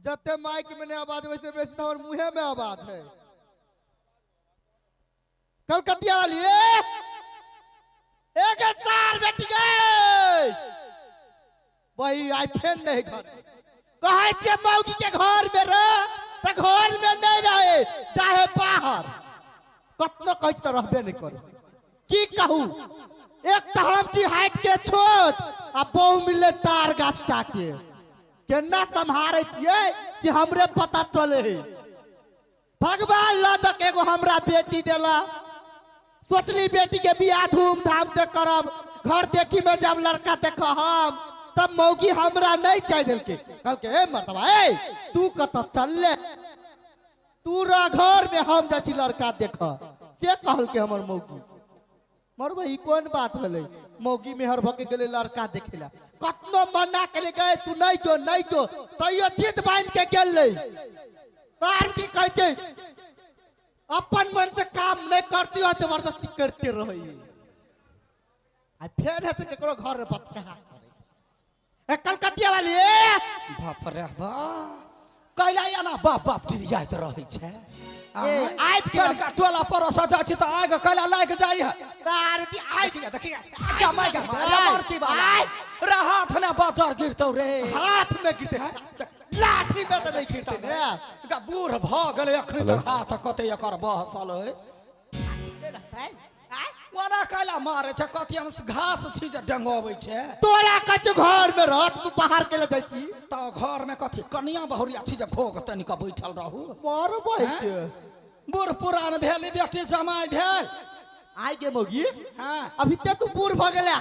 जते माइक में नहीं आवाज वैसे बेसी हमर मुहे में आवाज है। कलकतिया वाली एक सार बेटी गए वही आई फेन नहीं घर कहै छियै मौगी के घर में रह त घर में नहीं रहे चाहे बाहर कतनो कहै छी त रहबे नहीं करे। की कहू एक त हम छी हाइट के छोट आ बहु मिलले तार गाछ टाके केना सम्हारे छियै कि हमरे पता चले है। भगवान लदक एगो हमरा बेटी देला, सोचली बेटी के बियाह धूमधाम से करब, घर देखी में जब लड़का देख हम तब मौगी हमरा नहीं चाह देलके, कहलके ए मर्दबा ए तू कत चलले, तू रह घर में हम जाइ छी लड़का देख, से कहलके हमर मौगी। मरबै ई कोन बात भेलै, मौगी मेहर भऽ के गेलै लड़का देखे ला, कतनो मना केले गए तू नहीं जो नहीं जो तैयो जिद बांधि के गेलै। तार की कहै छै अपन मन से काम नहीं करती और जबरदस्ती करते रही आ फेर हेतै केकरो घर में बतकहा करे। ए कलकतिया वाली ए बाप रे बाप कैला एना बाप बाप डिरियाइत रहै छै। ए, आबि गेल। कनका टोला पड़ोस जाइ छी तऽ आगि कैला लागि जाइ है। तार की आगि देखिया देखिया क्या माय गे रे मरकी वाला रे हाथ ने बाजार गिरतौ रे, हाथ में गिरते लाठी में तऽ नहीं गिरते ने। गा बूढ़ भऽ गेलै अखन तक हाथ कते एकर बहसल है। ओना कैला मारे छै कथी हम घास छी जे डंगोबै छै। तोरा कछु घर में रहत तू बाहर के ले जाइ छी तऽ घर में कथी कनिया बहुरिया छी जे घोघ तनि कऽ बैठल रहू। मरबै के बूढ़ पुरान भेल बेटी जमाइ भेल। आइ गे मौगी हाँ अभी ते तू बूढ़ भऽ गेला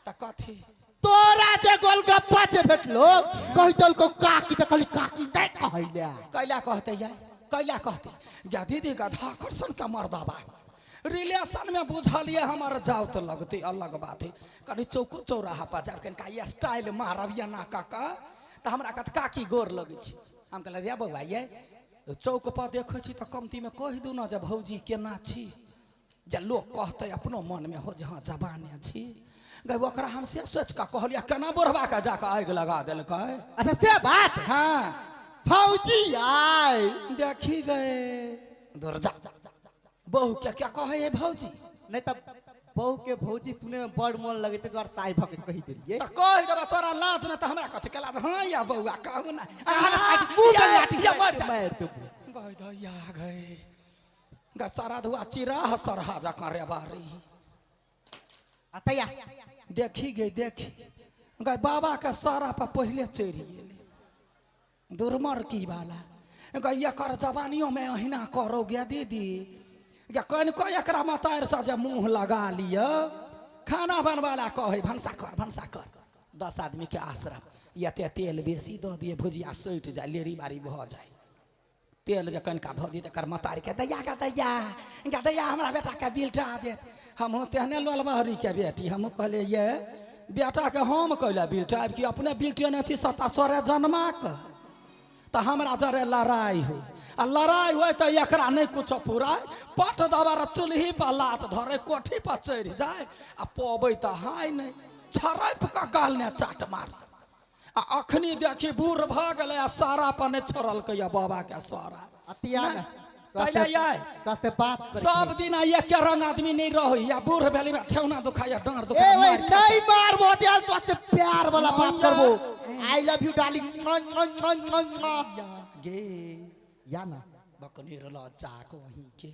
तऽ कथी तोरा जे गोलगप्पा जे भेटलो कहि देलको काकी तऽ कहली काकी नहि कहैले। कैला कहते ये कैला कहते या दीदी गधा कर्सन के मर्दाबा रिलेशन में बुझलिए हमर जाओ तो लगते अलग बात है। कनी चौको चौराहा पर जाब कनिका ये स्टाइल मारब या ना काका तऽ हमरा कहत काकी गोर लगै छी। हम कहलियै रे बौआ ये चौक पर देखै छी तऽ कमती में कहि दू ने जे भौजी केना छी, जे लोक कहतै अपनो मन में हो जे हाँ जवाने छी। गै ओकरा हम से सोचि कऽ कहलियै केना बुढ़बा के जाकऽ आगि लगा देलकै। अच्छा से बात। हाँ भौजी आय देखी गए दूर जा बहू के क्या कहै है भौजी। नहीं तब बहू के भौजी सुने में बड़ मन लगे ताहि दुआरे साइ भऽ के कहि देलियै। तऽ कहि देबै तोरा लाज नहि तऽ हमरा कथी के लाज। हाँ या बौआ कहू ना। मुँह में लाठी या मर जा। मारि देबौ। गई दैया गई गा सारा धुआ चिराह सरहा जकाँ रे बारी। आ तैया देखी गई देखी गई बाबा के सारा पर पहले चढ़ि गेलै दुर्मर की वाला। गई एकर जवानियों में अहिना करो गे दीदी गे कनिको एकरा मतारि से जे मुँह लगा लिअ। खाना बनबै ला कहै भनसा कर भनसा कर, 10 आदमी के आश्रम एते तेल बेसी दऽ दिए भुजिया सटि जाय लेरी बारी भऽ जाय। तेल जे कनिका धऽ दिए तकर मतारी के दैया गे दैया गे दैया हमरा बेटाके बिलटा देत। हमहूँ तेहने लोलबहरी के बेटी, हमहूँ कहलियै ये बेटाके हम कैला बिलटायब कि अपने बिलटेने छी सत्ता सोरे जन्माके। तऽ हमरा जरे लड़ाइ होइ आ लड़ाइ होइ तऽ एकरा नहि कुछो पुराय, पट दबार चूल्ही पर लात धरे कोठी पर चढ़ि जाय आ पबै तऽ हाय नहि छरपि कऽ गाल ने चाट मारे। आ अखनी देखी बूढ़ भऽ गेलै आ सारा पर नहि छोड़लकै या बाबा के सारा। अतिया ने। कैला ये तोरा से बात करै सब दिन एके रंग आदमी नहीं रहै या बूढ़ भेली में ठेहुना दुखाय या डाँड़ दुखाय, ए ओए, मारि खाय। नहीं मारबो दियाल तो से प्यार वाला बात नहीं करबो। यार। I love you darling. या गे या ना बकनी लज्जा कहीं के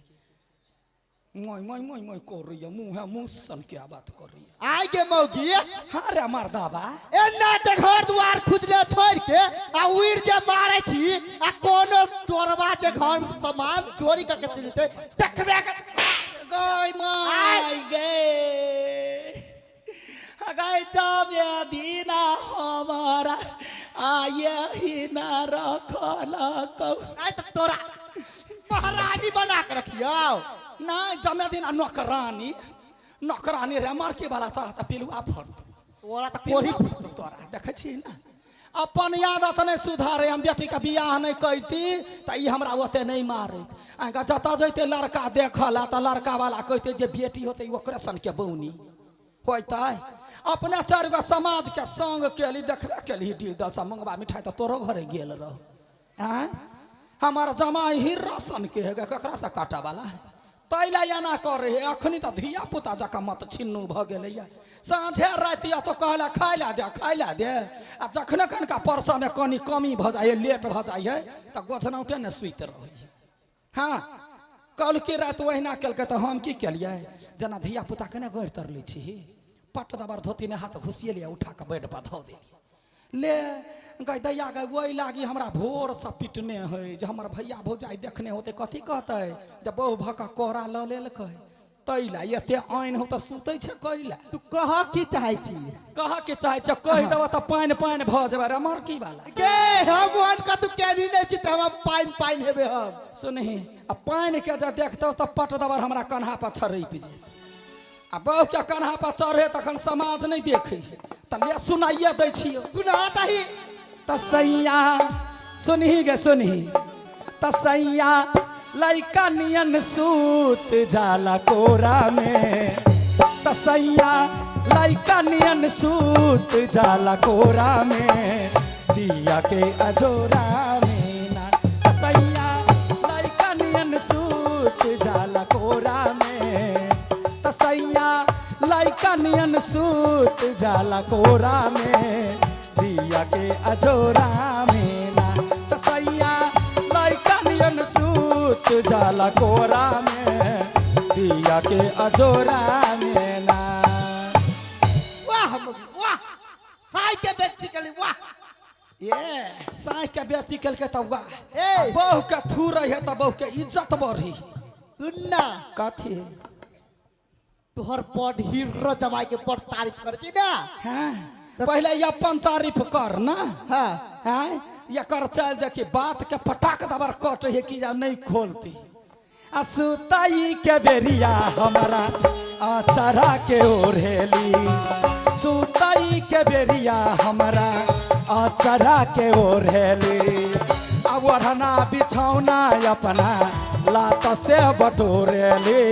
मोय मोय मोय मोय करैया मुँह है मुँह सन के बात करैया। आइ गे मौगी। हाँ रे मर्दाबा। एना जे घर दुआर खुजले छोड़ के आ उड़ जे मारे छी आ कोनो चोरबा जे घर सामान चोरी कऽ के चलि जेतै देखबे के गय माय गे गय जाबे दिना हमारा आये ही ना रखल कौ। आइ तऽ तोरा महारानी बना के रखियौ। नहीं जमे दिना नौकरानी नौकरानी रे मारके वाला तोरा तऽ पिलुआ फड़तौ। तोरा तऽ कोढ़ी कोढ़ी फड़तौ तोरा देखै छी ने अपन आदत नहीं सुधारे। हम बेटी के बियाह नहीं करती तऽ ई हमरा ओते नहीं मारैत। अहाँके जतऽ जैते लड़का देखल तऽ लड़का वाला कहते जे बेटी होते ओकरे सन के बौनी होतै। अपने चारि गो समाज के संग केली देखबे केली डीडल सब मंगवा मिठाई तऽ तोरो घरे गेल रहो। आँय हमार जमाई ही रसन के है ककरा से काटा वाला है तैला एना करे है। अखनी तऽ धिया पुता जकाँ मत छिन्नू भऽ गेलैया। साँझे राति या तो कहला खाय ला दे खाय ला दे आ जखने कनिका परसा में कनी कमी भऽ जाइ है लेट भऽ जाइ है तऽ गोछनौटे ने सुति रहै है। हाँ कल की राति ओहिना केलकै तऽ हम की केलियै जेना धिया पुता के ने गड़ि तर लै छी पट दबार धोती ने हाथ घुसिएलियै उठा कऽ बेड पर धऽ देलियै। ले गै दैया गै ओहि लागी हमरा भोरसँ पिटने है जे हमर भैया भौजाइ देखने होतै कथी कहतै जे बहु भऽ कऽ कोरा लऽ लेलकै तैला एते आनि हो तऽ सुतै छै कैला। तू कह की चाहै छी? कह के चाहै छै कहि देबऽ तऽ पानि पानि भऽ जेबै रे मरकी वाला। गे हम ओहन कतौ केली नहि छी तऽ हम पानि पानि हेबै हम। सुनही आ पानि के जे देखतौ तऽ पट दबर हमरा कन्हा पर छरपि जेतै आ बहु के कन्हा पर चढ़े तखन समाज नहि देखै तऽ ले सुनाइए दै छियौ। सुना दही। तऽ सैया सुनही गे सुनही तऽ सैया लैका नियन सूत जाला कोरा में तऽ सैया लैका नियन सूत जाला कोरा में दिया के अजोरा में ना तऽ सैया लैका नियन सूत जाला कोरा में तऽ सैया लैका नियन सूत जाला कोरा में दिया के अजोरा में ना तऽ सैया लैका नियन सूत जाला कोरा में दिया के अजोरा में ना। वाह वाह साई के बेइज्जती केली वाह। ये साँझ के बेइज्जती केलकै तऽ वाह। ए। बहु के थू रही तऽ बहु के इज्जत बढ़ी। सुन ना कथी तोहर बड़ हीरो जमाई के बड़ तारीफ करै छी ना। हाँ पहले अपन तारीफ कर ना। हाँ हाँ एकर चाल देखी बात के पटाक दबर कट है कि या नहीं खोलती। आ सुताई के बेरिया हमारा अचारा के ओढ़ेली सुताई के बेरिया हमारा अचारा के ओढ़ेली आ ओढ़ना बिछौना अपना लात से बटोरेली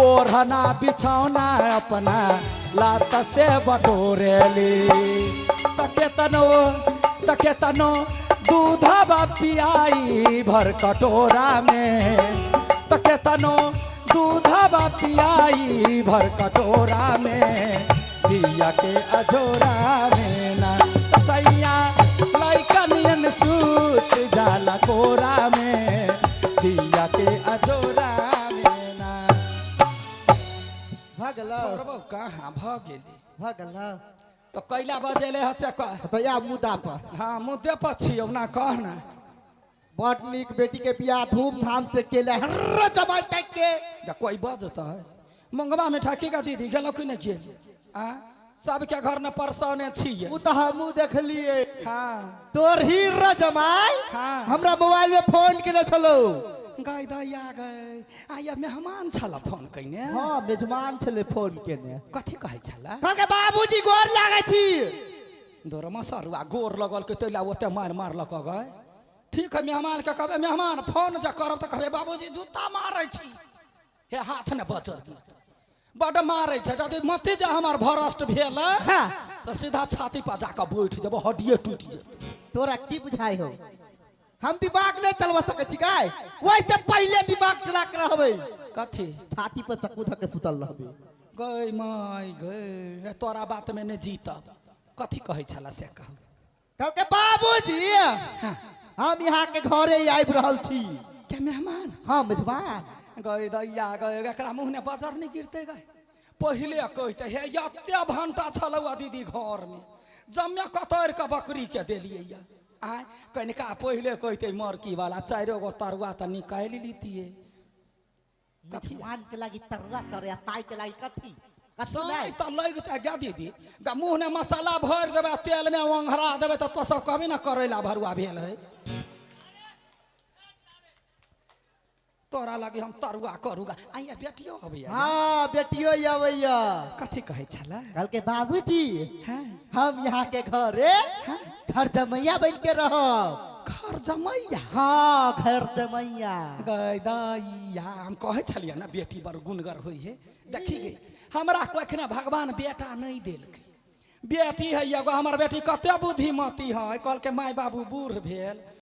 ओढ़ना बिछौना अपना लात से बटोरेली तके तनो दूधवा पियाई भर कटोरा में तके तनो दूधवा पियाई भर कटोरा में दिया के अजोरा में ना सैया लैका नियन सूत जाला कोरा में दिया के अजोरा में ना। भऽ गेलौ छोड़बौ कहाँ भऽ गेली भऽ गेलौ तो कैला बजेले हसे कह तऽ या मुद्दा पर। हाँ मुद्दे पर छियौ ना कह ना। बड़ नीक बेटी के बियाह धूमधाम से केले हर्र जमाई तक के। या कोई बजता है मंगवा मिठाई की का दीदी गेलौ कि नहीं गेल आ सबके घर में परसौने छियै। उ तऽ हमहूँ देखलियै। हाँ तोर हीरो जमाई हाँ। हमरा मोबाइल में फोन केने छलौ। गै दैया गै आ ये मेहमान छल फोन कयने। हाँ मेजबान छलै फोन केने। कथी कहै छला? कहलकै बाबूजी गोर लागै छी। दोरमा सरुआ गोर लगल के तैला ओते मारि मारलक गै। ठीक है मेहमान के कहबै मेहमान फोन जे करब तऽ कहबै बाबूजी जूता मारै छी हे हाथ ने बचर गिरतौ बड मारै छै यदि मती जे हमर भ्रष्ट भेल हाँ। तऽ सीधा छाती पर जाकऽ बैठ जेबो हड्डिये टूटि जेतौ। तोरा की बुझाइ हो हम दिमाग नहीं चलवा सकै छी गाय वैसे पहले दिमाग चला के रहबै। कथी छाती पर चक्कू धऽ के सुतल रहबै। गै माय गै तोरा बात में नहि जीतब। कथी कहै छला से कहू। कहलकै बाबूजी हाँ। हम यहाँ के घरे आबि रहल छी। के मेहमान? हाँ मेजबान। गै दैया गै एकरा मुँह ने बजर नहि गिरतै गै। पहिले कहते हे एते भंटा छलौ दीदी घर में जम्मे कतरि के बकरी के देलियै या आय कनिका पहिले कहते मरकी वाला चारि गो तरुआ तऽ निकालि लितियै। कथी मेजबान के लागी तरुआ तरे आ साई के लागी कथी? साई तऽ लगतै गे दीदी गे मुँह ने मसाला भरि देबै तेल में ओंघरा देबै तऽ तो सब कहबी ने करैला भरुआ भेल है। तोरा लगे हम तरुआ करूगा आइया बेटियो अबैया। हाँ बेटियो अबैया। कथी कहै छलै? कहलकै बाबूजी हाँ। हम यहाँ के घरे हाँ। घर जमैया बन के रहब। घर जमैया? हाँ घर जमैया। गै दैया हम कहै छलियै ने बेटी बड़ गुणगर होइ है। देखी गे हमरा कखने भगवान बेटा नहीं देलकै बेटी है एगो, हमर बेटी कते बुद्धिमती है। कहलकै माय बाबू बूढ़ भेल।